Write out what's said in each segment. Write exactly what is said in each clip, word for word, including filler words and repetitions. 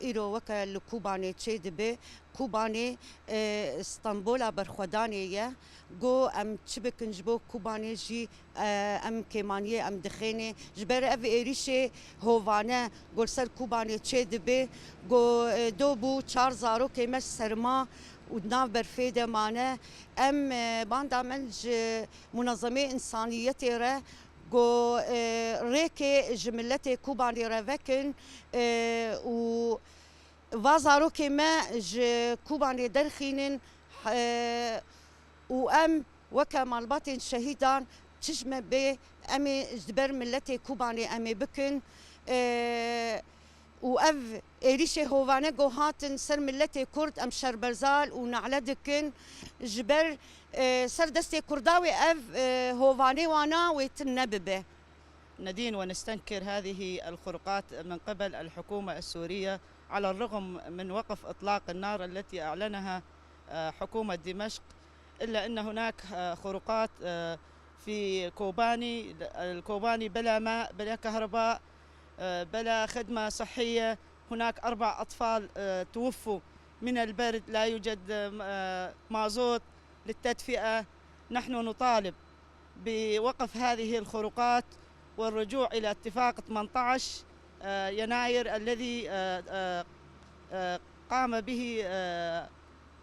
îro weke li Kobanê çêdibe. Kobanê, e, Stenbola berxwedanê ye. Go em çi bikin ji bo Kobanê jî, e, em kêmaniyê em dixênê. Ji ber ev êrîşê hovane go li ser Kobanê çêdibe. Go, e, do bû çar zarokê me serma û di nav berfê de mane. Em, e, banda min ji munezemê însaniyetê re go, e, rêkê ji miletê Kobanê re vekin, e, û va zarokê me ji Kobanê derxînin, e, û em weke malbatên şehîdan çi ji me bê, em ê ji ber miletê Kobanê em ê bikin. E, û ev êrîşê hovane go hatin ser miletê Kurd, em şermezar û nale dikin. Ji ber, e, ser destê Kurda wê ev, e, hovane wana wê tune bibe. ندين ونستنكر هذه الخروقات من قبل الحكومة السورية، على الرغم من وقف إطلاق النار التي أعلنها، آه، حكومة دمشق، إلا أن هناك، آه، خروقات، آه، في كوباني، الكوباني بلا ماء، بلا كهرباء، آه، بلا خدمة صحية. هناك أربع أطفال، آه، توفوا من البرد، لا يوجد، آه، مازوت للتدفئة. نحن نطالب بوقف هذه الخروقات والرجوع إلى اتفاق ثمنتعش، آه، يناير الذي، آه، آه، آه، قام به، آه،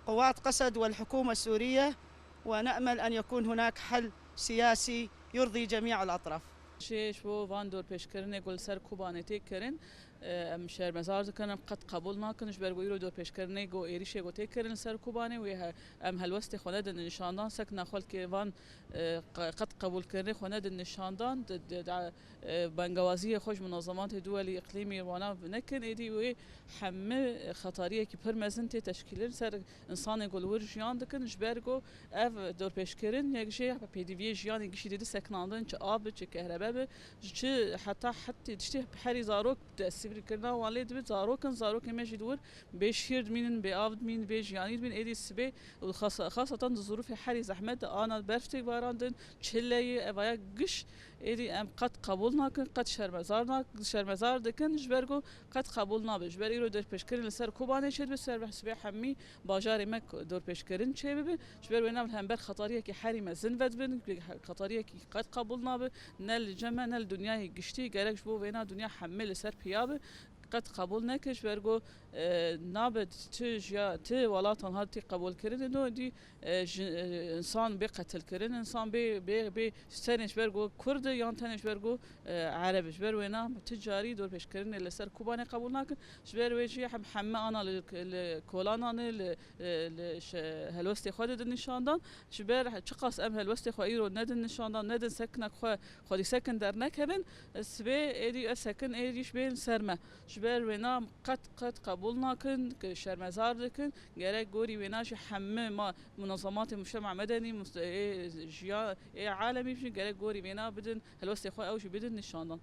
قوات قسد والحكومة السورية، ونأمل أن يكون هناك حل سياسي يرضي جميع الأطراف. Şê ji bo van dorpêşkirinê ku li ser Kobanê tê kirin, e, em şermezar dikin, em qet qebûl nakin, ji ber ku îro dorpêşkirinê ku êrîşê ku tê kirin li ser Kobanê, wê he-, em helwestê xwe nedin nîşandan, sekna xwe li kê-, van, e, qe-, qet qebûlkirinê xwe nedin nîşandan, di, di, di, e, bengewaziyê xwe ji munazematê duwelî îqlîmî wana nekin, êdî wê hemî xetariyekî pir mezin tê teşkîlin ser însanên ku li wir jiyan dikin, ji ber ku ev dorpêşkirin yek jê pêdiviyê jiyanê giştî dê di sekinandin, çi av bi, çi kehrebe bi, ji çi heta hetî tiştê herî zarok tesîrkirina wan lê dibe, zarok in, zarokên me jî li wir bê şîr dimînin, bê av dimînin, bê jiyanî dimînin, êdî sibê û xasa-, xaseten di zirûfê herî zehmet de ana berf tê barandin, çile ye, evaya giş, êdî em qet qebûl nakin, qet şermezar nak-, şermezar dikin, ji ber ku qet qebûl nabe. Ji ber îro dorpêşkirin li ser Kobanê çêdibe, ser sibê hemî bajarê me dorpêşkirin çêbibe. Ji ber wêna li hember xetariyekî herî mezin vedibin, xetariyekî qet qebûl nabe, ne li cem me, ne li dinyayê giştî. Gerek ji bo wêna dinya hemî li ser piya be. Qet qebûl neke, ji ber ku, e, nabe ti jiya-, ti welatan hatî qebûlkirin, ino dî, e, ji, e, însan bê qetilkirin, însan bê, bê, bê tenê ji ber ku Kurd e yan tenê ji ber ku, e, Ereb e. Ji ber wêna ti carî dorpêşkirinê li ser Kobanê qebûl nakin. Ji ber wê jî hem heme ana li, li kolanan e, li, e, li şe-, helwestê xwe didin nîşandan. Ji ber çiqas em helwestê xwe îro nedin nîşandan, nedin sekinek xwe, xwedî sekin dernekevin, sibê êdî ev sekin êdî ji bên ser me. Ji ber wêna qet, qet qebûl nakin, ku şermezar dikin. Gerek gorî wêna jî hemî ma-, munazematê mujtema medenî, mus-, ê jiya-, ê alemî jî gerek gorî wêna bidin, helwestê xwe ew jî bidin nîşandan.